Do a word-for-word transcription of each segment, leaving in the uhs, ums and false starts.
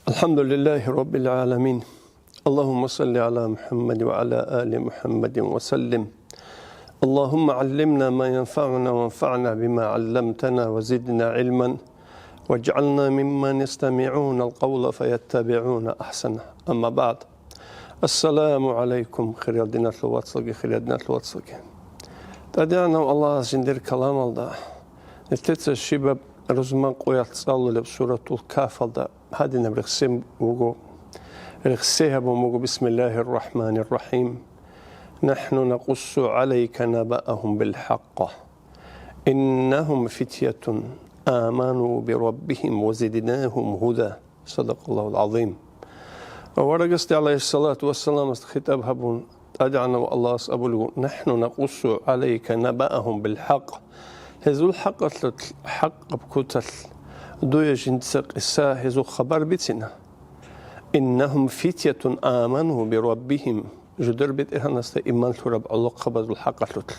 الحمد لله رب العالمين. اللهم صل على محمد وعلى آل محمد وسلم. اللهم علمنا ما ينفعنا وانفعنا بما علمتنا وزدنا علما واجعلنا ممن يستمعون القول فيتبعون أحسنه. أما بعد. السلام عليكم, хириял диналъул вацалги, хириял диналъул вацалги. ТӀадегӀанав Аллагьас жиндир каламалда, нилъеца щибаб рузман къоялъ цӀалулеб Суратул Кафалда гьадинаб рехсен вуго, рехсей гьабун буго: بسم الله الرحمن الرحيم. نحن نقص عليك نبأهم بالحق. إنهم فتية آمنوا بربهم وزدناهم هدى. صدق الله العظيم. Аварагасде, гӀалайгьиссалату вассаламасда хитӀаб гьабун, ТӀадегӀанав Аллагьас абулеб: نحن نقص عليك نبأهم بالحق. Гьезул хӀакъалъулъ, хӀакъаб куцалъ дуе жинца къиса, гьезул хабар бицина. إنهم فتية آمنوا بربهم. Жидер БетӀергьанасда иман лъураб гӀолохъабазул хӀакъалъулъ.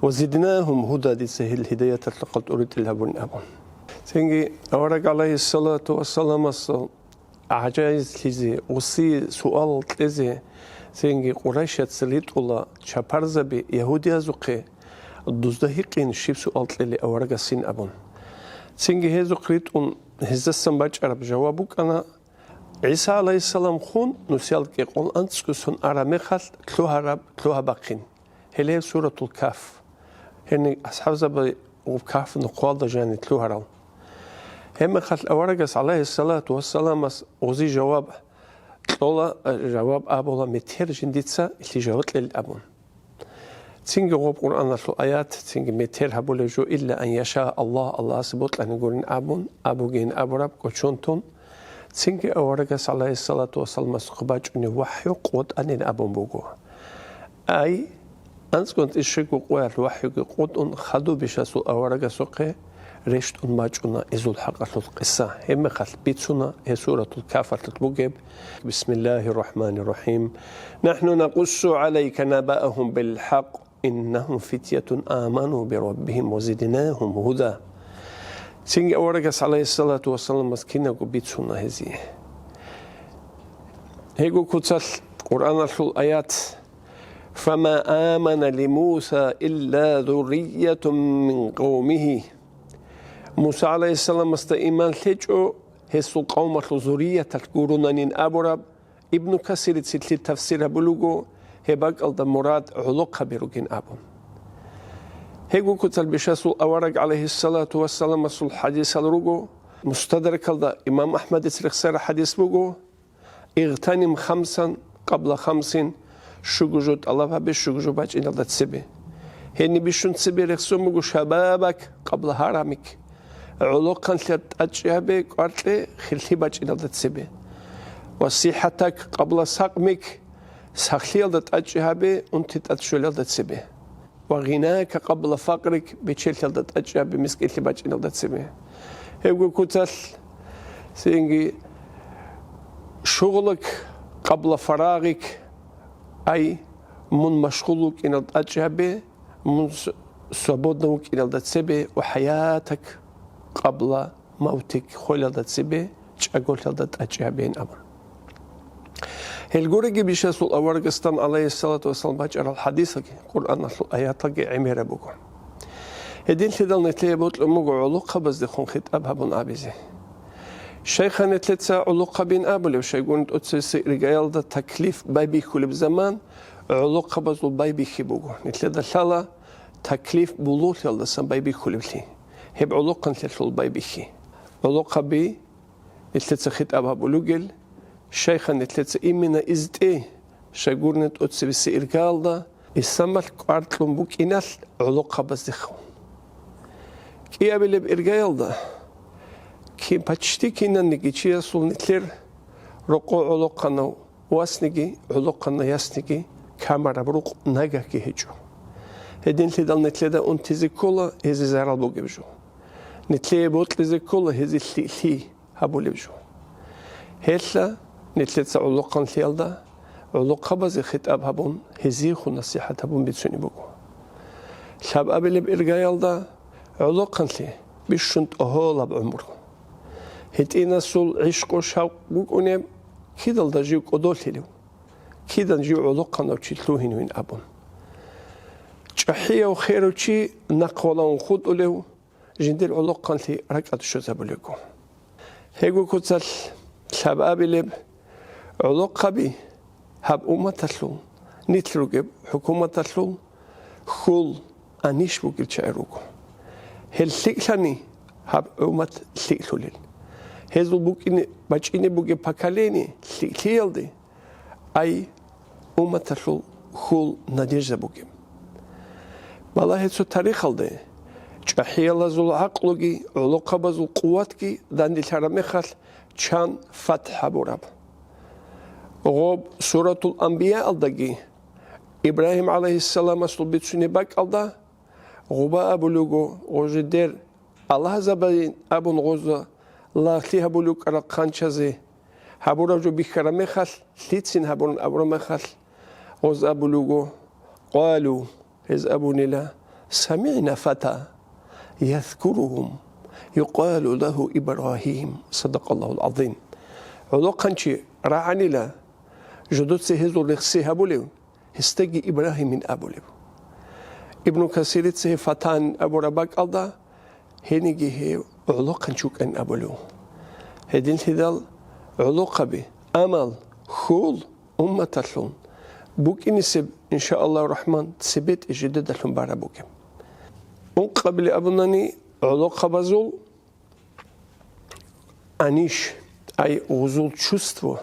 وزدناهم هدى, дица гьел гьидаяталъухъал тӀуритӀил гьабун абун. Цинги авараг, гӀалайгьиссалату вассаламасул гӀажаизлъизе, гъуси суал кьезе, цинги Къурайшаца ритӀула чапарзаби ягьудиязухъе, дузда гьикъин щиб суал кьели аварагасин абун. Цинги гьезухъ ритӀун, гьездасан бачӀараб жаваб букӀана: ГӀиса гӀалайгьиссалам хун нусиял кӀикъоялда анцӀго сон араб мехалъ лъугьараб лъугьа-бахъин. Гьеле Суратул Каф. Гьениб асхӀабзаби гъуб Каф нухъалда жаниб лъугьарал. Гьебмехалъ аварагас, гӀалайгьиссалату вассаламас, гъузи жаваб кьола, жаваб абула метер жиндица илъи жаваб кьел абун. Цинги гъоб Къуръаналъул аят, цинги метер гьабулеб жо: إلا أن يشاء الله, Аллагьас бокьани гурин абун, абугейин абураб кӀочон тун. Цинги аварагас, гӀалайгьиссалату вассаламасухъе бачӀунеб вахӀю къотӀанин абун буго. Ай, анцӀгун тӀишего къоялъ вахӀюги къотӀун, хадуб бишасул аварагасухъе рещтӀун бачӀуна изул хӀакъалъулъ къиса. Гьебмехалъ бицуна гьеб Суратул Кафалъулъ бугеб: بسم الله الرحمن الرحيم. نحن نقص عليك نبأهم بالحق. إنهم فتية آمنوا بربهم وزدناهم هدى. Цинги аварагас, гӀалайгьиссалату вассаламас, кинабго бицуна гьезие. Гьебго куцалъ Къуръаналъул аят: فما آمن لموسى إلا ذرية من قومه. Муса гӀалайгьиссаламасда иман лъечӀо гьесул къавмалъул зуррияталъ гурунанин абураб. Ибну Касирица гьелъие тафсир гьабулеб буго, гьеб бакӀалда мурад гӀолохъаби ругин абун. Гьебго куцалъ бишасул авараг, гӀалайгьиссалату вассаламасул хӀадисал руго, Мустадракалда имам Ахмадица рехсараб хӀадис буго: اغتنم خمسا قبل خمس, щуго жо тӀалаб гьабе щуго жо бачӀиналда цебе. Гьениб бищун цебе рехсон буго: شبابك قبل هرمك, гӀолохъанлъиялда тӀадчӀи гьабе кӀвар кье хирлъи бачӀиналда цебе. وصحتك قبل سقمك, сахлъиялда тӀадчӀи гьабе унти тӀад щолелда цебе. وغناك قبل فقرك, бечелъиялда тӀадчӀи гьабе мискинлъи бачӀиналда цебе. Гьебго куцалъ, цинги, شغلك قبل فراغك, ай, мун машгъул вукӀиналда тӀадчӀи гьабе, мун с-, свободно вукӀиналда цебе, وحياتك قبل موتك, хвелалда цебе чӀаголъиялда тӀадчӀи гьабейин абун. Гьел гуреги бишасул аварагасдасан, гӀалайгьиссалату вассалам, бачӀарал хӀадисалги, Къуръаналъул аяталги гӀемераб буго. Гьединлъидал нилъее бокьун буго гӀолохъабаздехун хитӀаб гьабун абизе. Щайха нилъеца гӀолохъабин абулеб? Щайгурелъул тӀоцебесеб иргаялда таклиф байбихьулеб заман гӀолохъабазул байбихьи буго. Нилъеда лъала таклиф булугълъиялдасан байбихьулеблъи. Гьеб гӀолохъанлъиялъул байбихьи. ГӀолохъаби нилъеца хитӀаб гьабулел ругел, щайха нилъеца именно изтӀе, щайгурелъул тӀоцебесеб иргаялда исламалъ кӀвар кьун букӀиналъ гӀолохъабаздехун. КӀиабилеб иргаялда, кин, почти кинаниги чиясул нилъер рокъов гӀолохъанав васниги, гӀолохъанав ясниги камараб рукъ нагагьги гьечӀо. Гьединлъидал нилъеда унтизе ккола гьезие зарал бугеб жо. Нилъее бокьизе ккола гьезие лъи-, лъи гьабулеб жо. Гьелъа нилъеца гӀолохъанлъиялда гӀолохъабазе хитӀаб гьабун, гьезиехун насихӀат гьабун бицунеб буго. Лъабабилеб иргаялда гӀолохъанлъи бищун тӀогьолаб гӀумру. ГьитӀинасул гӀишкъу-шавкъ букӀунеб, кидалда жив кӀодолъилев, кидан жив гӀолохъанав чи лъугьинвин абун. ЧӀахӀияв херав чи нахъвалавун хутӀулев, жиндир гӀолохъанлъи ракӀалде щвезабулего. Гьего куцалъ лъабабилеб гӀолохъаби гьаб умматалъул, нилъ ругеб хӀукуматалъул хьул, анищ бугел чагӀи руго. Гьел лъикӀлъани гьаб уммат лъикӀлъулел. Гьезул букӀине, бачӀине бугеб поколение лъикӀлъиялде, ай, умматалъул хьул, надежда бугеб. Балагье цо тарихалде, чӀахӀиялазул гӀакълуги гӀолохъабазул къуватги данделъараб мехалъ чан фатхӀ гьабураб. Гъоб Суратул Анбияалдаги, Ибрагьим гӀалайгьиссаламасул бицунеб бакӀалда, гъуба абулего, гъожидер Аллагьзабаин абун гъоза лагълъи гьабулев кӀарахъанчазе гьабураб жо бихьараб мехалъ, лъицин гьабураб абураб мехалъ, гъоз абулего, къалу, гьез абунила, самигӀна фата язкуругьум, юкъалу лагьу Ибрагьим. Садакъаллагьул гӀазим. ГӀолохъанчи рагӀанила, жодоца гьезул рехси гьабулев, гьесдаги Ибрагьимин абулев. Ибну Касирица гьев фатан абураб бакӀалда, гьениги гьев гӀолохъанчи вукӀин абулев. Гьединлъидал гӀолохъаби, амал, хьул умматалъул букӀинисеб, иншааллагьу рахман, цебетӀи жидедалъун бараб бугеб. Ункъабили абунани, гӀолохъабазул аниш, ай, гъузул чувство,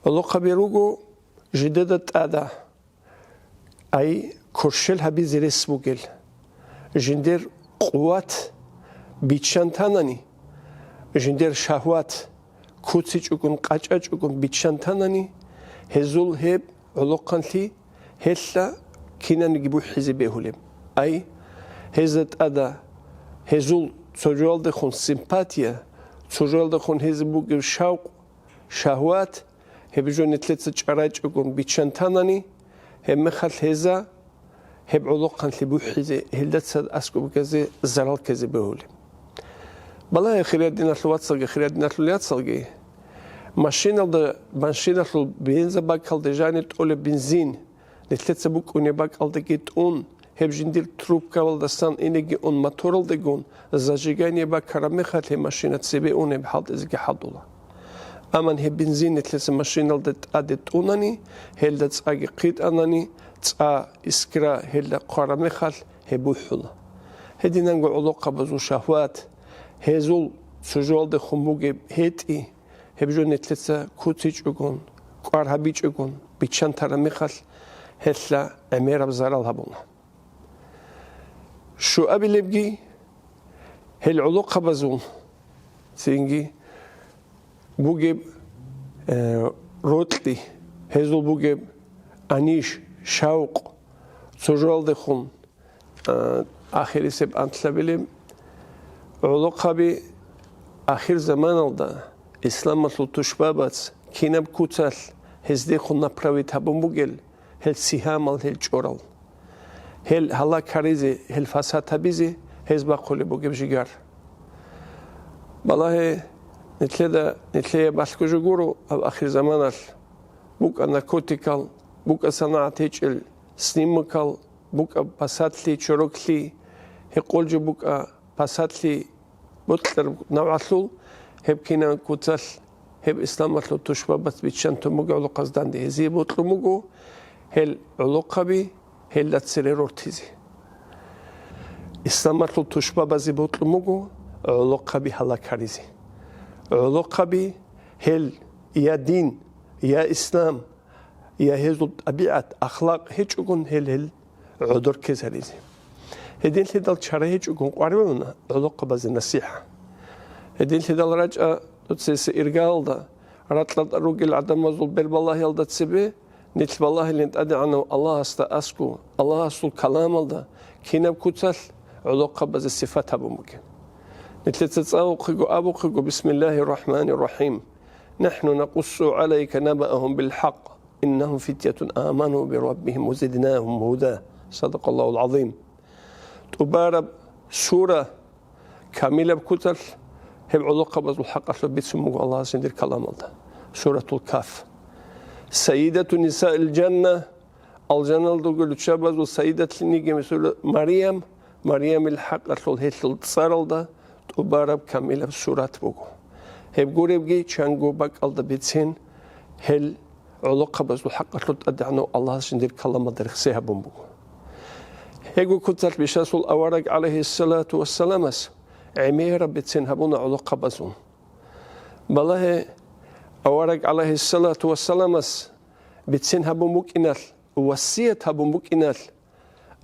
гӀолохъаби руго жидеда тӀада, ай, кверщел гьабизе рес бугел. Жиндер къуват биччан танани, жиндер шагьват куцичӀогун, къачӀачӀогун биччан танани, гьезул гьеб гӀолохъанлъи гьелъа кинаниги бухӀизе бегьулеб. Ай, гьезда тӀада гьезул цо жоялдехун симпатия, цо жоялдехун гьезда бугеб шавкъ, шагьват, гьеб жо нилъеца чӀарачӀогун биччан танани, гьеб мехалъ гьеза гьеб гӀолохъанлъи бухӀизе, гьелдаса аскӀоб бугезе зарал ккезе бегьулеб. Балагье, хириял диналъул вацалги, хириял диналъул яцалги, машиналда, машиналъул бензобакалде жанир тӀолеб бензин, нилъеца букӀунеб бакӀалдаги тӀун, гьеб жиндир трубкавалдасан инеги ун моторалдегун зажигание бакараб мехалъ гьеб машина цебе унеб хӀалтӀизеги хӀалтӀула. Амма гьеб бензин нилъеца машиналда тӀаде тӀунани, гьелда цӀаги хъитӀанани, цӀа, искра гьелда хъвараб мехалъ гьеб бухӀула. Гьединанго гӀолохъабазул шагьват, гьезул цо жоялдехун бугеб гьетӀи, гьеб жо нилъеца куцичӀогун, кӀвар гьабичӀогун биччан тараб мехалъ гьелъа гӀемераб зарал гьабуна. Щуабилебги, гьел гӀолохъабазул цинги бугеб, э, рокьи, гьезул бугеб аниш, шавкъ, цо жоялдехун, э, ахирисеб анлъабилеб гӀолохъаби ахир заманалда исламалъул тушбабац кинаб куцалъ гьездехун направить гьабун бугел, гьел сигьамал, гьел чӀорал. Гьел гьалак гьаризе, гьел фасад гьабизе гьез бахъулеб бугеб жигар. Балагье, нилъеда, нилъее балъго жо гуро гьаб ахир заманалъ. БукӀа наркотикал, букӀа санагӀат гьечӀел снимокал, букӀа пасатлъи, чороклъи, гьекъолжо букӀа пасатлъи бокьараб навгӀалъул, гьеб кинаб куцалъ гьеб исламалъул тушбабац биччан тун буго гӀолохъаз данде. Гьезие бокьун буго гьел гӀолохъаби гьелда цере рортизе. Исламалъул тушбабазе бокьун буго гӀолохъаби гьалак гьаризе. ГӀолохъаби гьел я дин, я ислам, я гьезул тӀабигӀат, ахлакъ гьечӀогун гьел, гьел гӀодор ккезаризе. Гьединлъидал чара гьечӀогун къваригӀуна гӀолохъабазе насихӀа. Гьединлъидал рачӀа дуца гьесие иргаялда, ракьалда ругел гӀадамазул бербалагьиялда цебе, нилъ балагьилин ТӀадегӀанав Аллагьасда аскӀов, Аллагьасул каламалда кинаб куцалъ гӀолохъабазе сифат гьабун бугеб. Нилъеца цӀалухъего абухъего: «Бисмиллагьир рахӀманир рахӀим. НахӀну накъуссу гӀалайка набаахум билхӀакъ, иннахум фитятун аману бираббихим ва зиднахум гьуда». Садакъаллагьул гӀазим. ТӀубараб сура, камилаб куцалъ Гьеб гӀолохъабазул хӀакъалъулъ бицун буго Аллагьас жиндир каламалда. Суратул Каф. Сайидату нисаил жанна, алжаналдуго руччабазул сайидатлъиниги месула Марям, Марямил хӀакъалъулъ гьелъул цӀаралда тӀубараб камилаб сурат буго. Гьеб гуребги чанго бакӀалда бицен, гьел гӀолохъабазул хӀакъалъулъ ТӀадегӀанав Аллагьас жиндир каламалда рехсей гьабун буго. Гьего куцалъ бишасул авараг, гӀалайгьиссалату вассаламас, гӀемераб бицен гьабуна гӀолохъабазул. Балагье, авараг, гӀалайгьиссалату вассаламас, бицен гьабун букӀиналъ, васият гьабун букӀиналъ,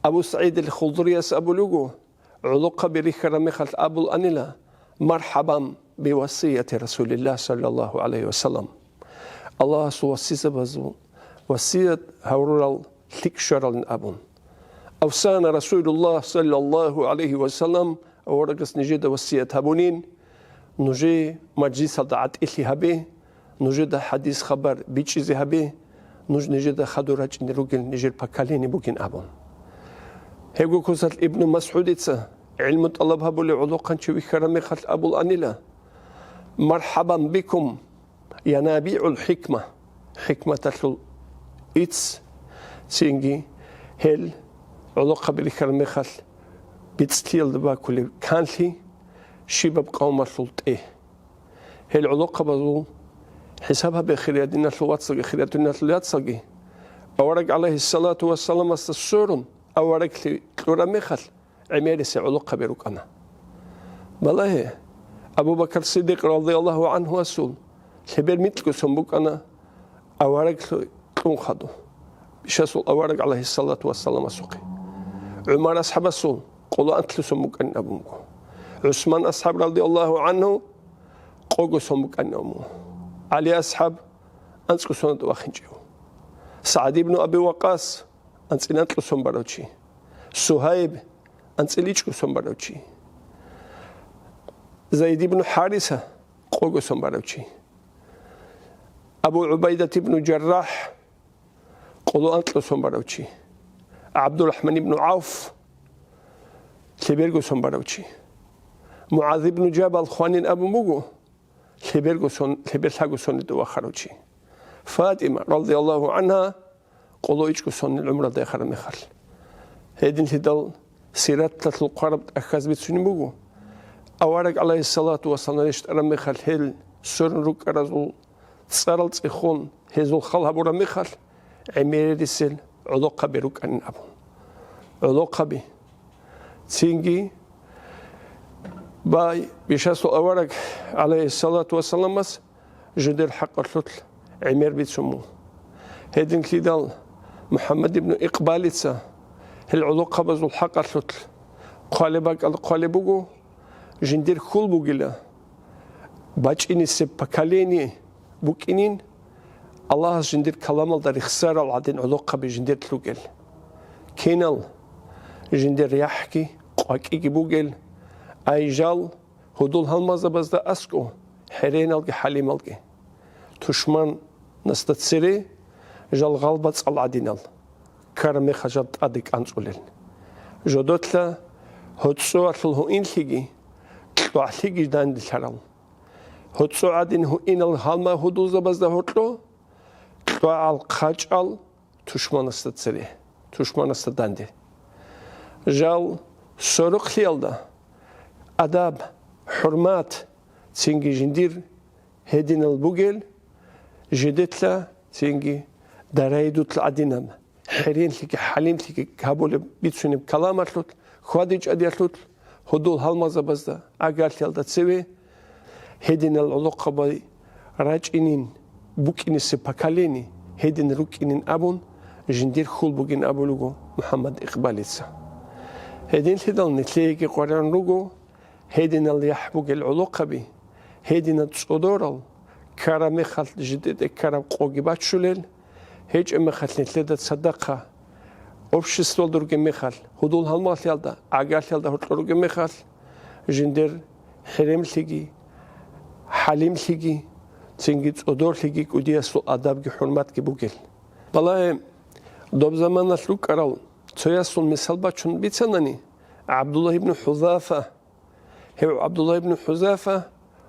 Абу СагӀид ал-Худрияс абулего, гӀолохъаби рихьараб мехалъ абуланила: «Мархабан би васияти Расулиллагь, саллаллагьу гӀалайгьи ва саллам». Аллагьасул васизабазул васият гьавурал лъикӀ щваралин абун. Авсана Расулуллагь, саллаллагьу гӀалайгьи ва саллам, аварагас нижеда васият гьабунин, нужее мажлисалда гӀатӀилъи гьабе, нужеда хадис-хабар бичӀчӀизе гьабе, нуж нижеда хадур рачӀине ругел нижер поколение бугин абун. Гьебго куцалъ Ибну МасгӀудица, гӀилму тӀалаб гьабулев гӀолохъанчи вихьараб мехалъ, абуланила: «Мархабан бикум, янабигӀул хӀикма», хӀикматалъул ицц, цинги гьел гӀолохъаби рихьараб мехалъ бицлъиялда бакулеб канлъи, щибаб къавмалъул тӀегь. Гьел гӀолохъабазул хӀисаб гьабе, хириял диналъул вацалги, хириял диналъул яцалги, авараг, гӀалайгьиссалату вассаламасда сверун, авараглъи кьураб мехалъ, гӀемерисел гӀолохъаби рукӀана. Балагье, Абу Бакр Сиддикъ, радияллагьу гӀанхуасул, лъебер микьго сон букӀана авараглъи кьун хадуб, бишасул авараг, гӀалайгьиссалату вассаламасухъе. ГӀумар асхӀабасул къоло анлъго сон букӀанин абун буго. ГӀусман асхӀаб, радияллагьу гӀанху, къого сон букӀанин абун буго. ГӀали асхӀаб анцӀго соналда вахинчӀев. СагӀд ибну Аби Вакъас, анцӀила анкьго сон барав чи. Сугьайб, анцӀила ичӀго сон барав чи. Зайд ибну ХӀариса, къого сон барав чи. Абу ГӀубайдат ибну ЖаррахӀ, къоло анкьго сон барав чи. ГӀабдурахӀман ибну ГӀавф, лъеберго сон барав чи. МугӀаз ибну Жабал хванин абун буго, лъеберго сон, лъеберлъаго соналда вахарав чи. ФатӀима, радияллагьу гӀанхӀа, къоло ичӀго сонил гӀумралда яхараб мехалъ. Гьединлъидал сираталъул хъвараб тӀахьаз бицунеб буго, авараг, гӀалайгьиссалату вассалам, рещтӀараб мехалъ гьел сверун рукӀаразул цӀарал цӀехун, гьезул хал гьабураб мехалъ, гӀемерисел гӀолохъаби рукӀанин абун. ГӀолохъаби. Цинги бай бишасул авараг, гӀалайгьиссалату вассаламас, жидер хӀакъалъулъ гӀемер бицун буго. Гьединлъидал МухӀаммад ибну Икъбалица гьел гӀолохъабазул хӀакъалъулъ хъвалеб бакӀал хъвалеб буго, жиндир хьул бугила, бачӀинисеб поколение букӀинин, Аллагьас жиндир каламалда рехсарал гӀадин гӀолохъаби жиндерлъ ругел. Кинал жиндер яхӀги къвакӀиги бугел, ай жал гьудул гьалмагъзабазда аскӀов хӀереналги хӀалималги. Тушманасда цере жал гъалбацӀал гӀадинал, ккараб мехалъ жал тӀаде кӀанцӀулел. Жодолъа гьоцӀоялъул гьуинлъиги, кьвагӀлъиги данделъарал. ГьоцӀо гӀадин гьуинал гьалмагъ гьудулзабазда гьоркьо, кьвагӀал хъачӀал тушманасда цере, тушманасда данде. Жал сорухълъиялда адаб, хӀурмат, цинги жиндир гьединал бугел, жидетлъа цинги дарайдулъ гӀадинаб, хӀеренлъиги хӀалимлъиги гьабулеб бицунеб каламалъулъ, хьвадичӀадиялъулъ, гьудул гьалмагъзабазда, гӀагарлъиялда цеве гьединал гӀолохъаби рачӀинин, букӀинисеб поколение гьедин рукӀинин абун, жиндир хьул бугин абулего МухӀаммад Икъбалица. Гьединлъидал нилъееги къваригӀун руго гьединал яхӀ бугел гӀолохъаби, гьединал цӀодорал, ккараб мехалъ жидеде ккараб къоги баччулел, гьечӀеб мехалъ нилъеда цадахъа обществалда ругеб мехалъ, гьудул-гьалмагълъиялда, гӀагарлъиялда гьоркьор ругеб мехалъ, жиндер хӀеремлъиги, хӀалимлъиги, цинги цӀодорлъиги, кӀудиясул адабги хӀурматги бугел. Балагье, доб заманалъ рукӀарал цоясул мисал бачун бицанани, ГӀабдуллагь ибн ХӀузафа, гьев ГӀабдуллагь ибн ХӀузафа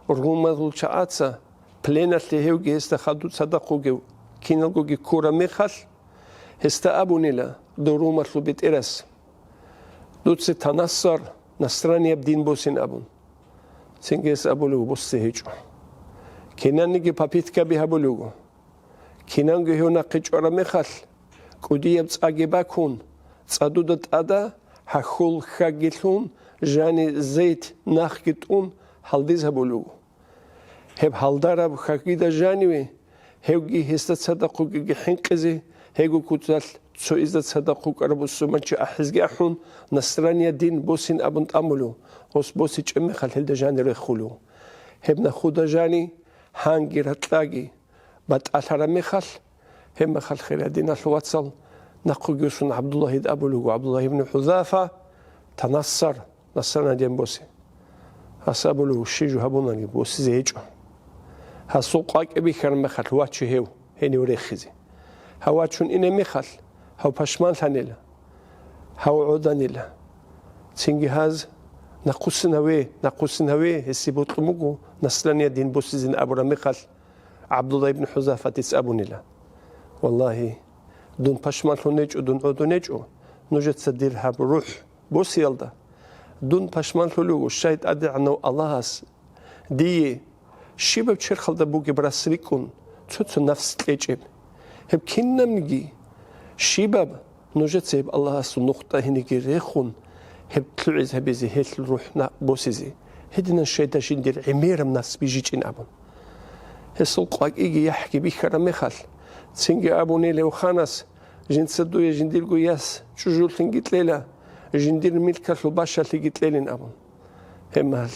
Румалъул чагӀаца пленалъе гьевги гьесда хадуб цадахъ вугев киналгоги ккураб мехалъ, гьесда абунила дов румалъул бетӀерас: «Дуца танассар, насранияб дин босин», — абун. Цинги гьес абулев босизе гьечӀо. Кинанниги попиткаби гьабулев вуго. Кинанго гьев нахъе чӀвараб мехалъ, кӀудияб цӀаги бакун, цӀадуда тӀада гьахьул хьагги лъун, жани зейт нахги тӀун гьалдиз гьабулев вуго. Гьеб гьалдараб хьагида жаниве, гьевги гьесда цадахъ вугевги хӀинкъизе, гьего куцалъ цо изда цадахъ вукӀараб бусурманчи ахӀизги ахӀун, насрания дин босин абун тӀамулев, гъос босичӀеб мехалъ гьелда жани рехулев. Гьеб нахуда жани гьанги ракьаги батӀалъараб мехалъ, гьеб мехалъ, хириял диналъул вацал, нахъуги вуссун ГӀабдуллагьида абулев вуго, ГӀабдуллагь ибн ХӀузафа, танассар, насранадиян босе. Гьас абулев вуго, щи жо гьабунаги босизе гьечӀо. Гьасул къвакӀи бихьараб мехалъ ваче гьев, гьенив рехизе. Гьав вачун инеб мехалъ, гьав пашманлъанила, гьав гӀоданила. Цинги гьаз, нахъусин гьаве, нахъусин гьаве, гьесие бокьун буго насрания дин босизин абураб мехалъ, ГӀабдулла ибн ХӀузафатица абунила: «Валлагьи, дун пашманлъун гьечӀо, дун гӀодун гьечӀо, нужеца дир гьаб рухӀ босиялда. Дун пашманлъулев вуго, щай ТӀадегӀанав Аллагьас дие щибаб черхалда бугеб рас рикӀкӀун, цо-цо нафс кьечӀеб. Гьеб кинабниги щибаб нужеца гьеб Аллагьасул нухда гьениги рехун, гьеб лъугӀиз гьабизе, гьелъул рухӀ на-, босизе, гьединан щайда жиндир гӀемераб нафс бижичӀин», — абун. Гьесул къвакӀиги яхӀги бихьараб мехалъ, цинги абунила гьев ханас: «Жинца дуе жиндирго яс чӀужулъинги кьела, жиндир милкалъул бащалъиги кьелин», — абун. Гьеб мехалъ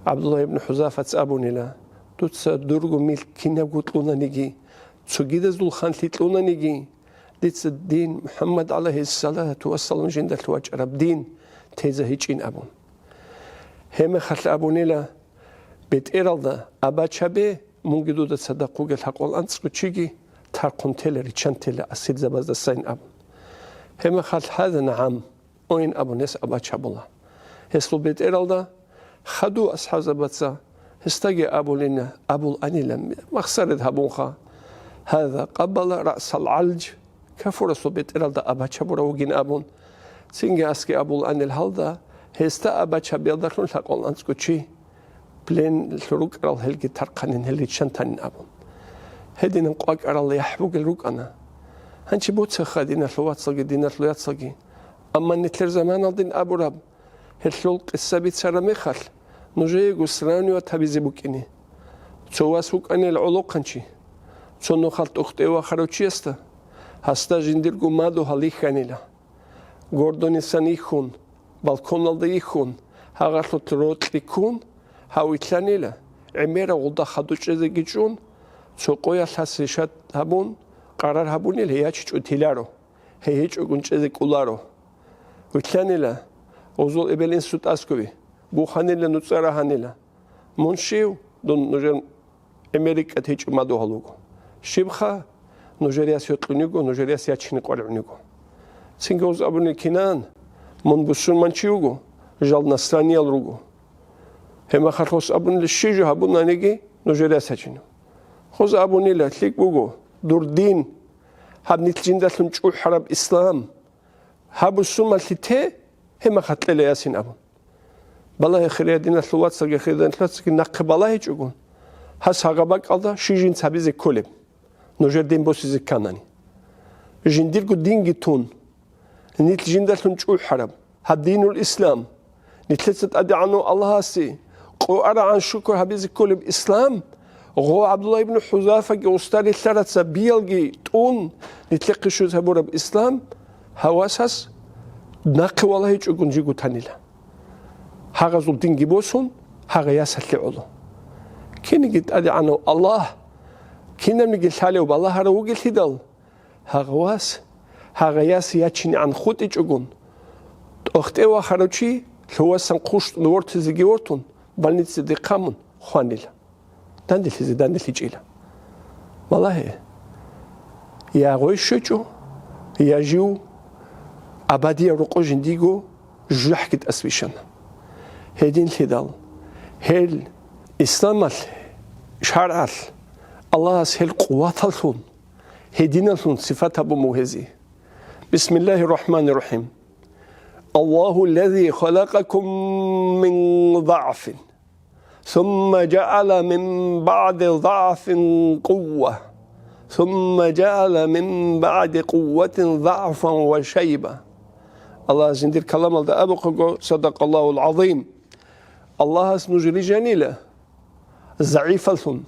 ГӀабдулла ибн ХӀузафаца абунила: «Дуца дурго милк кинабго кьунаниги, цогидазул ханлъи кьунаниги, дица дин, МухӀаммад гӀалайгьиссалату вассалам жиндалъ вачӀараб дин, теза гьечӀин», — абун. Гьеб мехалъ абунила: «БетӀералда абачабе, мунги дуда цадахъ вугел гьакъал анцӀго чиги тархъун тела, риччан тела асирзабаздасайин», — абун. Гьеб мехалъ: «Гьаза нагӀам», — ойин абун, гьес абачабула. Гьесул бетӀералда хадув асхӀабзабаца гьесдаги абулина, абуланила, махсаред гьабунха: «Гьаза къаббала раъсал гӀалж», кафурасул бетӀералда абачабурав вугин абун. Цинги асги абуланил гьалда, гьесда абачабиялдалъун лъакъал анцӀго чи пленлъун рукӀарал гьелги тархъанин, гьел риччан танин абун. Гьединан къвакӀарал яхӀ бугел рукӀана. Гьанчи буцеха, диналъул вацалги, диналъул яцалги. Амма нилъер заманалдин абураб гьелъул къисса бицараб мехалъ, нужеего сравнивать гьабизе букӀине. Цо вас вукӀанила гӀолохъанчи, цо нухалъ тӀохтӀе вахарав чиясда, гьасда жиндирго мадугьал йихьанила. Гордонисан йихьун, балконалда йихьун, гьагъалъулъ рокьи ккун, гьав вилълъанила, гӀемерав гъулда хадуб чӀезеги чӀун, цо къоялъ гьас решать гьабун, къарар гьабунила, гьей ячичӀого теларо, гьей гьечӀогун чӀезе кӀоларо. Вилълъанила, гъозул эбел-инсу тӀасгуби, буханила, нуцӀа рагьанила. Мун щив? Дун нужер гӀемер рикӀкӀад гьечӀеб мадугьал вуго. Щибха? Нужер яс йокьун йиго, нужер яс ячине къваригӀун йиго. Цинги гъоз абуни кинан, мун бусурманчи вуго, жал насраниял руго. Гьеб мехалъ гъос абунила, щи жо гьабунаниги, нужер яс ячине. Гъоз абунила, лъикӀ буго, дур дин, гьаб нилъ жиндалъун чӀухӀараб ислам, гьаб бусурманлъи те, гьеб мехалъ кьела ясин абун. Балагье, хириял диналъул вацалги, хириял диналъул яцалги, нахъе балагьичӀого, гьас гьагъа бакӀалда щи жинца гьабизе кколеб, нужер дин босизе кканани. Жиндирго динги тун, нилъ жиндалъун чӀухӀараб гьаб динул ислам, нилъеца ТӀадегӀанав Аллагьасе къо арагӀан шукр гьабизе кколеб ислам, гъо ГӀабдулла ибн ХӀузафаги устарилъараца биялги тӀун, нилъехъе щвез гьабураб ислам, гьав васас нахъе валагьичӀогун жиго танила. Гьагъазул динги босун, гьагъа ясалъе гӀоло. Кинеги ТӀадегӀанав Аллагь, кинабниги лъалев балагьарав вугелъидал, гьагъа вас, гьагъа яс ячинегӀан хутӀичӀогун, тӀохтӀе вахарав чи лъувасан хъущтӀун вортизеги вортун, больницаде хъамун, хванила. Данделъизе данделъичӀила. Валагье, я гъой щвечӀо, я жив абадияб рокъо жиндиего жужахӀги тӀасбищана. Гьединлъидал гьел Исламалъ, шаргӀалъ, Аллагьас гьел къуваталлъун, гьединаллъун сифат гьабун буго гьезие. Бисмиллагьир рахӀманир рахӀим. Аллагьу ллази халакъакум мин загӀфин, сумма жаъала мин баъди загӀфин къувва, сумма жаъала мин баъди къувватин загӀфан ва шайба. Аллагьас жиндир каламалда абухъего, садакъаллагьул гӀазим. Аллагьас нуж рижанила загӀипаллъун.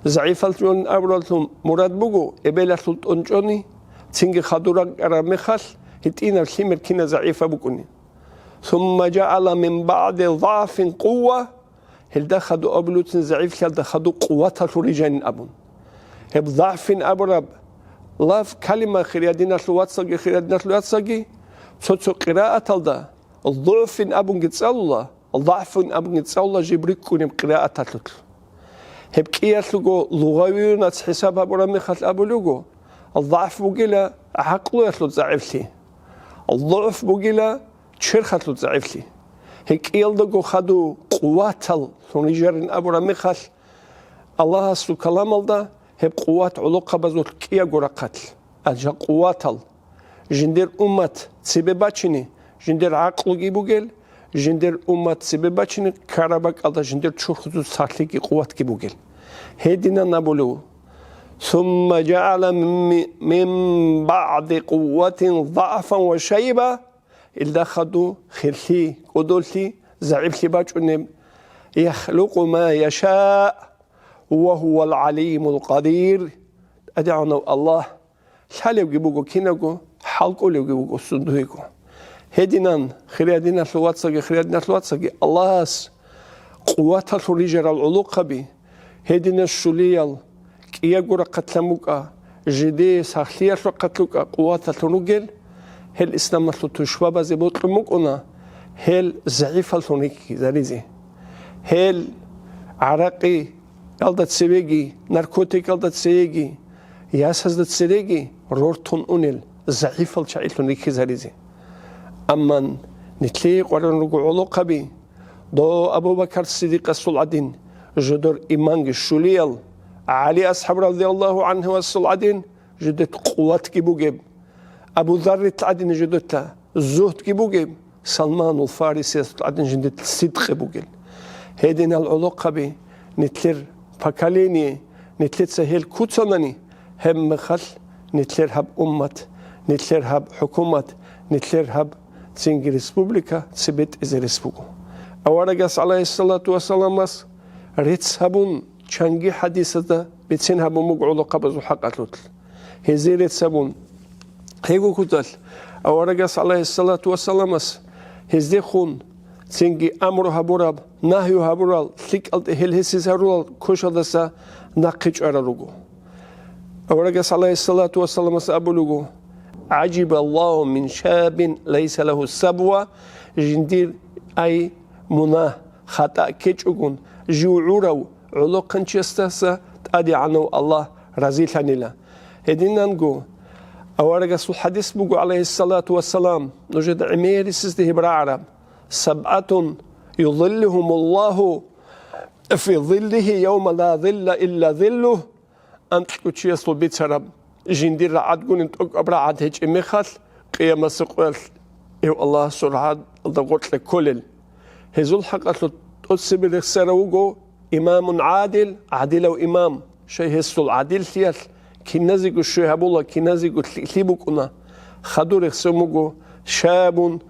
ЗагӀипаллъун абураллъун мурад буго, эбелалъул тӀончӀони, цинги хадур ракӀараб мехалъ, гьитӀинаб лъимер кинаб загӀипаб букӀуни. Сумма жаъала мин баъди загӀфин къувва, гьелда хадур абулуцин загӀиплъиялда хадур къуваталлъун рижанин абун. Гьеб загӀфин абураб лаф, калима, хириял диналъул вацалги, хириял диналъул яцалги, цо-цо къирааталда, ЗугӀфин абунги цӀалула, загӀфун абунги цӀалула жиб рикӀкӀунеб къирааталъулъ. Гьеб кӀиялъулго лугъавиюнац хӀисаб гьабураб мехалъ абулего, загӀф бугила гӀакълуялъул загӀиплъи, зугӀф бугила черхалъул загӀиплъи. Гьеб кӀиялдаго хадур къуваталлъун рижарин абураб мехалъ, Аллагьасул каламалда гьеб къуват гӀолохъабазулъ кӀиябго рахъалъ, гьанже къуватал, жиндир уммат цебе бачине, жиндир гӀакълуги бугел, жиндир уммат цебе бачине ккараб бакӀалда жиндир чурхузул сахлъиги къуватги бугел. Гьединан абулев: «Сумма жаъала ми-, мин баъди къувватин загӀфан ва шайба», илда хадур хирлъи, кӀодолъи, загӀиплъи бачӀунеб, «яхлукъу ма яшаъ, ва гьувал гӀалимул къадир», ТӀадегӀанав Аллагь лъалевги буго кинабго, хӀалкӀолевги буго сундуего. Гьединан, хириял диналъул вацалги, хириял диналъул вацалги, Аллагьас къуваталлъун рижарал гӀолохъаби, гьединал щулиял, кӀиябго рахъалъан букӀа, жидее сахлъиялъул рахъалъукӀа къуваталлъун ругел, гьел исламалъул тушбабазе бокьун букӀуна, гьел загӀипаллъун рихьизаризе. Гьел гӀаракъи ялда цевеги, наркотикалда цевеги, ясазда цереги рортун унел загӀипал чагӀилъун рихьизаризе. Амма нилъее къваригӀун руго гӀолохъаби, дов Абу Бакар Сиддикъасул гӀадин жодор иманги щулиял, ГӀали асхӀаб радияллагьу гӀанхӀуасул гӀадин жодет къуватги бугеб, Абу Заррил гӀадин жодетла зугьдги бугеб, Салманул Фарисиясул гӀадин жиндир сидкъи бугел. Гьединал гӀолохъаби, нилъер поколение, нилъеца гьел куцанани, гьеб мехалъ нилъер гьаб уммат, нилъер гьаб хӀукумат, нилъер гьаб цинги республика цебетӀезе рес буго. Аварагас, гӀалайгьиссалату вассаламас, рецц гьабун, чанги хӀадисазда бицен гьабун буго гӀолохъабазул хӀакъалъулъ. Гьезие рецц гьабун. Гьего куталъ, аварагас, гӀалайгьиссалату вассаламас, гьездехун цинги амру гьабураб, нагью гьабурал, лъикӀалде гьел гьесиз гьарурал кошалдаса нахъе чӀварал руго. Аварагас, гӀалайгьиссалату вассаламас, абулего: «ГӀажибаллагьу мин шабин лайса лагьу сабва», жиндир ай мунагь, хатӀа ккечӀогун, жив гӀурав гӀолохъанчиясдаса ТӀадегӀанав Аллагь разилъанила. Гьединанго аварагасул хӀадис буго, гӀалайгьиссалату вассалам, нужеда гӀемерисезда гьеб рагӀараб: «СабгӀатун юзиллугьумуллагьу фи зиллигьи явма ла зилла илла зиллугь», анкьго чиясул бицараб, жиндир рагӀадгунин тӀокӀаб рагӀад гьечӀеб мехалъ, къиямасеб къоялъ гьев Аллагьасул рагӀадалда гъоркье кколел. Гьезул хӀакъалъулъ тӀоцебе рехсарав вуго имамун гӀадил, гӀадилав имам, щай гьесул гӀадиллъиялъ киназего щвей гьабула, киназего лъикӀлъи букӀуна. Хадур рехсон буго: «Шабун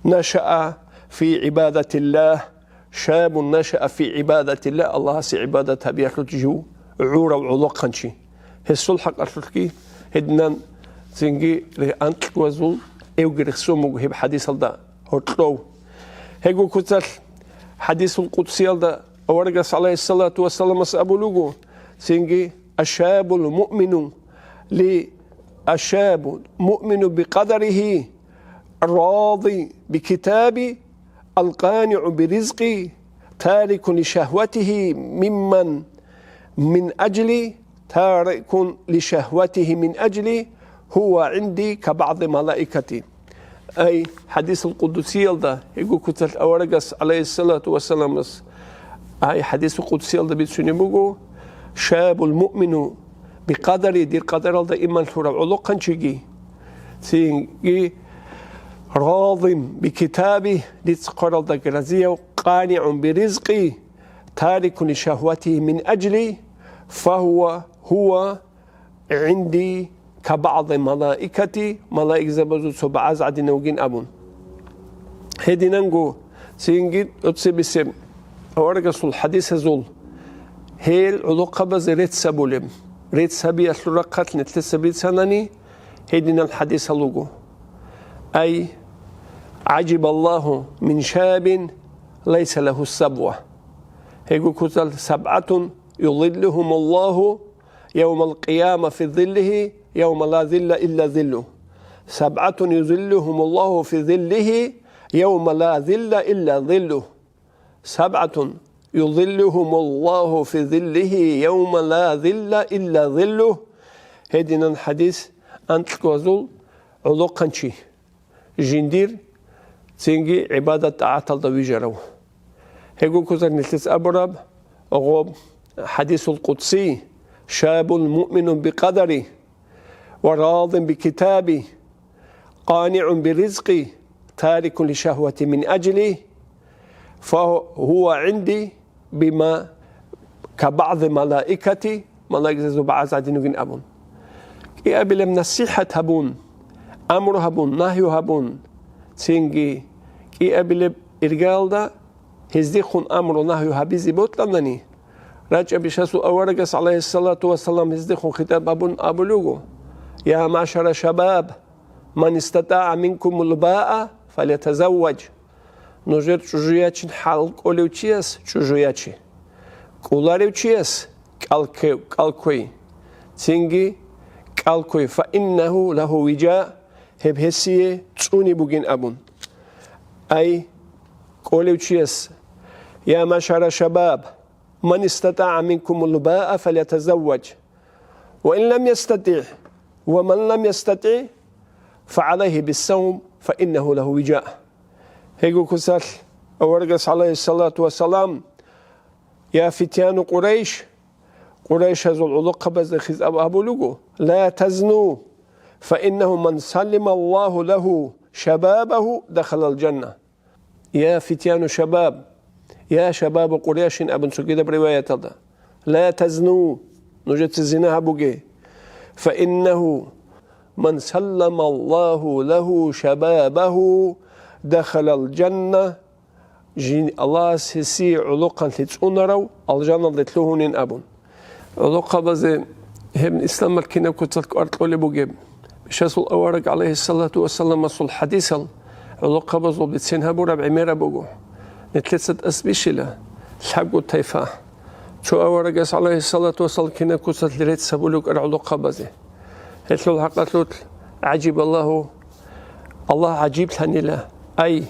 нашаа фи гӀибадатиллагь». «Шабун нашаа фи гӀибадатилла», Аллагьасе гӀибадат гьабиялъулъ жив гӀурав гӀолохъанчи. Гьесул хӀакъалъулъги гьединан цинги ре-, анкьгоязул эвги рехсон буго гьеб хӀадисалда гьоркьов. Гьего куцалъ хӀадисул къудсиялда аварагас, гӀалайгьиссалату вассаламас, абулуго, цинги: «Ашабул муъмину ли, ашабул муъмину бикъадарихьи ради бикитаби, алкъаниу биризкъи, тарикун лишагьватихьи мимман мин аджли, тарикун лишагьватихьи мин аджли, гьува гӀинди кабагӀди малаикати». Ай, хӀадисул къудусиялда гьего куцалъ аварагас, гӀалайгьиссалату вассаламас, Гьай хӀадису къудсиялда бицунеб буго: «Шабул муъмину бикъадари», дир къадаралда иман лъурав гӀолохъанчиги, цинги: «Радим бикитаби», дица хъваралдаги разияв, «къанигӀун биризкъи, тарикун лишагьватигьи мин ажли, фагьува гьува гӀинди кабагӀди малаикати», малаикзабазул цо багӀаз гӀадинав вугин абун. Гьединанго цинги тӀоцебесеб аварагасул хӀадисазул гьел гӀолохъабазе рецц гьабулеб, рецц гьабиялъул рахъалъ нилъеца бицанани, гьединал хӀадисал руго: «Ай гӀажибаллагьу мин шабин лайса лагьу сабва». Гьего куцал: «СабгӀатун юзиллугьумуллагьу явмал къияма фи зиллигьи, явма ла зилла илла зиллу. СабгӀатун юзиллугьумуллагьу фи зиллигьи, явма ла зилла илла зиллу. СабгӀатун юзиллугьумуллагьу фи зиллигьи, явма ла зилла илла зиллу». Гьединан хӀадис анкьгоязул гӀолохъанчи, жиндир цинги гӀибадат-тӀагӀаталда вижарав. Гьего куцал нилъеца абураб гъоб хӀадисул къудси: «Шабун муъминун бикъадари, ва радин бикитаби, къанигӀун биризкъи, тарикун лишагьвати мин ажли, фагьува гӀинди бима кабагӀди малаикати», малаикзабазул багӀаз гӀадин вугин абун. КӀиабилеб насихӀат гьабун, амру гьабун, нагью гьабун, цинги кӀиабилеб иргаялда гьездехун амру-нагью гьабизе бокьанани, рачӀа бишасул аварагас, гӀалайгьиссалату вассалам, гьездехун хитӀаб гьабун абулего: «Я машара шабаб, ман истатӀагӀа минкумул баа, фалятазавваж». Нужер чӀужу ячин хӀал кӀолев чияс чӀужу яче, кӀоларев чияс кӀал ккей, кӀал кквей, цинги кӀал кквей, «фаиннагьу лагьу вижа», гьеб гьесие цӀуни бугин абун. Ай, кӀолев чияс: «Я машара шабаб, ман истатӀагӀа минкумул баа, фалятазавваж. Ва ин лам ястатӀигӀ, ва ман лам ястатӀигӀ, фагӀалайгьи биссавм, фаиннагьу лагьу вижа». Гьего куцалъ аварагас, гӀалайгьиссалату вассалам: «Я фитяну Къурайш», Къурайшазул гӀолохъабазда хитӀаб гьабулего: «Ла тазну, фаиннагьу ман саллималлагьу лагьу шабабагьу, дахалал жанна». «Я фитяну шабаб, я шабабу Къурайшин», абун цогидаб риваяталда. «Ла тазну, нужеца зина гьабуге. Фаиннагьу ман салламаллагьу лагьу шабабагьу, дахалал жанна». Жин Аллагьас гьесие гӀолохъанлъи цӀунарав алжаналде лъугьунин абун. ГӀолохъабазе гьеб исламалъ кинаб куцалъ кӀвар кьолеб бугеб. Бишасул авараг, гӀалайгьиссалату вассаламасул хӀадисал гӀолохъабазул бицен гьабураб гӀемераб буго. Нилъеца тӀасбищила лъабго тайфа. Цо аварагас, гӀалайгьиссалату вассалам, кинаб куцалъ рецц гьабулев кӀар гӀолохъабазе. Гьелъул хӀакъалъулъ гӀажибаллагьу, Аллагь гӀажиблъанила, ай,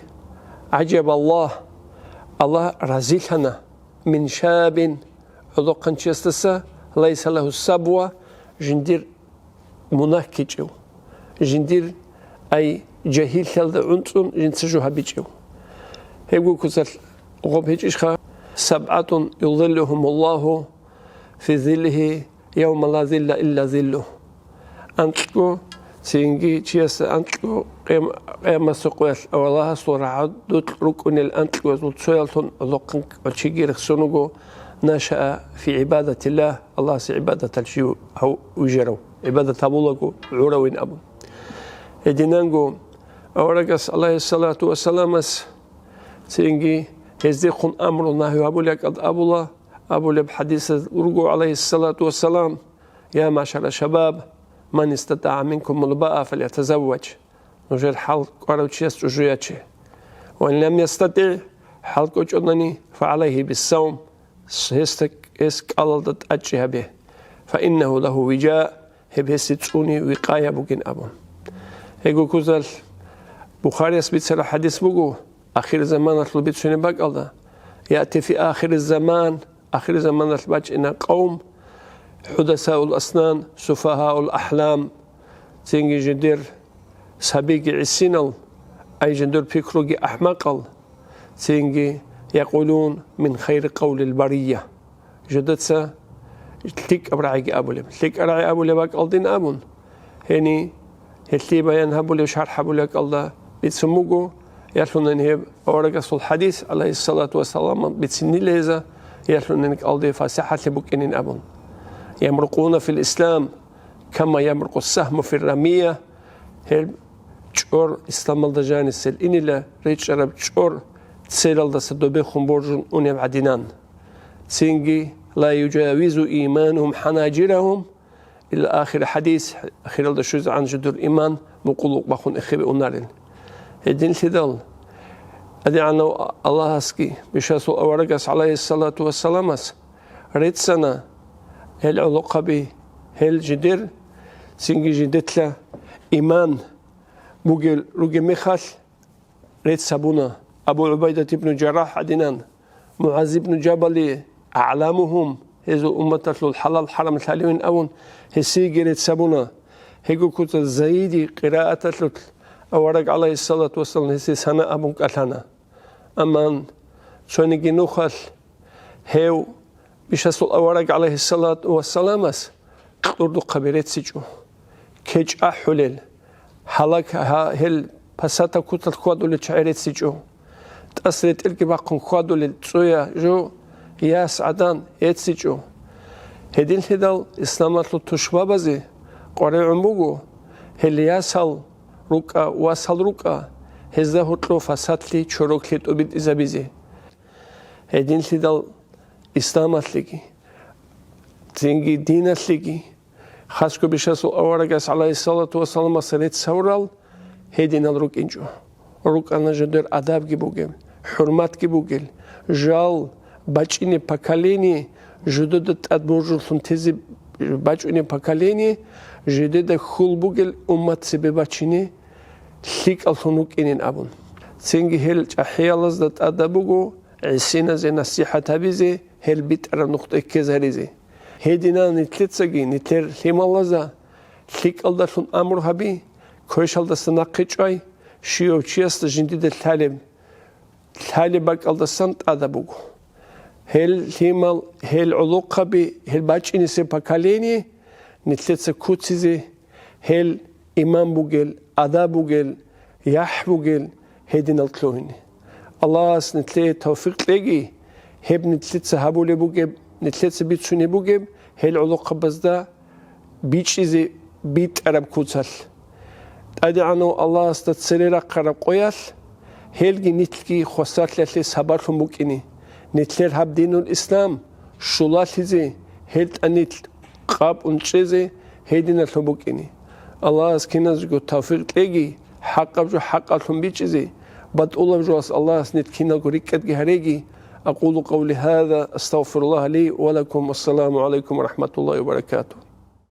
гӀажабаллагь, Аллагь разилъана, мин шабин, гӀолохъанчиясдаса, лайса лагьу сабва, жиндир мунагь ккечӀев, жиндир, ай, жагьиллъиялда гӀунцӀун жинца жо гьабичӀев. Гьебго куцалъ гъоб гьечӀищха: «СабгӀатун юзиллугьумуллагьу фи зиллигьи явма ла зилла илла зиллугь». Анкьго, цинги чияс анкьго къем-, къиямасеб къоялъ Аллагьасул рагӀадулъ рукӀунел анкьгоязул цояллъун гӀолохъанчиги рехсон вуго: «Нашаа фи гӀибадатиллагь», Аллагьасе гӀибадаталъ жив гьав-, вижарав, гӀибадат гьабулаго гӀуравин абун. Гьединанго аварагас, гӀалайгьиссалату вассаламас, цинги гьездехун амру-нагью гьабулеб кӀалд абула, абулеб хӀадисаз руго, гӀалайгьиссалату вассалам: «Я машара шабаб, ман истатӀагӀа минкумул баа, фалятазавваж». Нужер хӀал кӀварав чияс чӀужу яче. «Ва ин лам ястатӀигӀ», хӀал кӀочӀонани, «фагӀалайгьи биссавм», гьесда, гьес кӀалалда тӀадчӀи гьабе. «Фаиннагьу лагьу вижа», гьеб гьесие цӀуни, викъая бугин абун. Гьего куцалъ Бухарияс бицараб хӀадис буго, ахирзаманалъул бицунеб бакӀалда: «Яти фи ахириззаман», ахирзаманалъ бачӀина къавм, «хӀудасаул аснан, суфагьаул ахӀлам», цинги жидер сабиги гӀисинал, ай жидер пикруги ахӀмакъал, цинги якъулун мин хайри къавлил бария. Жидеца лъикӀаб рагӀиги абулеб. ЛъикӀаб рагӀи абулеб бакӀалдин абун, гьени гьелъие баян гьабулев, шархӀ гьабулев кӀалда бицун буго, ялъунани гьеб аварагасул хадис, гӀалайгьиссалату вассалам, бицинила гьеза, ялъунани кӀалдие фасихӀалъи букӀинин абун. Ямрукъуна фил ислам, кама ямрукъу сахму фир рамия, гьел чӀор исламалда жанисел инила, речӀараб чӀор целалдаса добехун боржун унеб гӀадинан. Цинги, ла южавизу иманухум ханажирахум, ил ахир хадис, ахиралда щвезегӀан жидер иман мукъулукъ бахун эхебе унарел. Гьединлъидал, ТӀадегӀанав Аллагьасги Бишасул аварагас, гӀалайгьиссалату вассаламас, реццана гьел гӀолохъаби, гьел жидер, цинги жидетла иман бугел ругеб мехалъ, рецц гьабуна Абу ГӀубайдат ибну Жаррахь гӀадинан, МугӀаз ибну Жабали, агӀламухум, гьезул умматалъул хӀалал-хӀарам лъалевин абун, гьесиеги рецц гьабуна. Гьего куца Заиди къирааталъулъ авараг, гӀалайгьиссалату вассалам, гьесие сана абун кӀалъана. Амма цониги нухалъ гьев Бишасул авараг, гӀалайгьиссалату вассаламас, кьурдухъаби реццичӀо. КечӀ ахӀулел, гьалаг гьа-, гьел пасатаб куцалъ хьвадулел чагӀи реццичӀо. ТӀас ретӀелги бахъун хьвадулел цӀуя жо, яс гӀадан реццичӀо. Гьединлъидал исламалъул тушбабазе къваригӀун буго, гьел ясал рукӀа, васал рукӀа, гьезда гьоркьов фасадлъи, чороклъи тӀубитӀизабизе. Гьединлъидал исламалъеги, цинги диналъеги, хасго Бишасул аварагас, гӀалайгьиссалату вассаламас, рецц гьавурал гьединал рукӀинчӀо. РукӀана жидер адабги бугеб, хӀурматги бугел, жал бачӀине поколение, жидеда тӀад боржуллъун тезе бачӀунеб поколение, жидеда хьул бугел уммат цебе бачине лъикӀаллъун рукӀинин абун. Цинги гьел чӀахӀиялазда тӀадаб буго гӀисиназе насихӀат гьабизе, гьел битӀараб нухда ккезаризе. Гьединал нилъецаги нилъер лъималазда лъикӀалдалъун амру гьаби, квешалдаса нахъе чӀвай, щивав чиясда жиндида лъалеб, лъалеб бакӀалдасан тӀадаб буго. Гьел лъимал, гьел гӀолохъаби, гьел бачӀинесеб поколение нилъеца куцизе, гьел иман бугел, адаб бугел, яхӀ бугел гьединал лъугьине. Аллагьас нилъее тавфикъ кьеги, гьеб нилъеца гьабулеб бугеб, нилъеца бицунеб бугеб, гьел гӀолохъабазда бичӀчӀизе битӀараб куцалъ. ТӀадегӀанав Аллагьасда цере рахъараб къоялъ, гьелги нилъги хвасарлъиялъе сабаблъун букӀине, нилъер гьаб динул ислам щулалъизе, гьел тӀанилъ къабун чӀезе гьединалъун букӀине. Аллагьас киназего тавфикъ кьеги, хӀакъаб жо хӀакъалъун бичӀчӀизе, батӀулаб жоялъ Аллагьас нилъ киналго рикӀкӀадги гьареги. أقول قولي هذا، أستغفر الله لي ولكم، والسلام عليكم ورحمة الله وبركاته.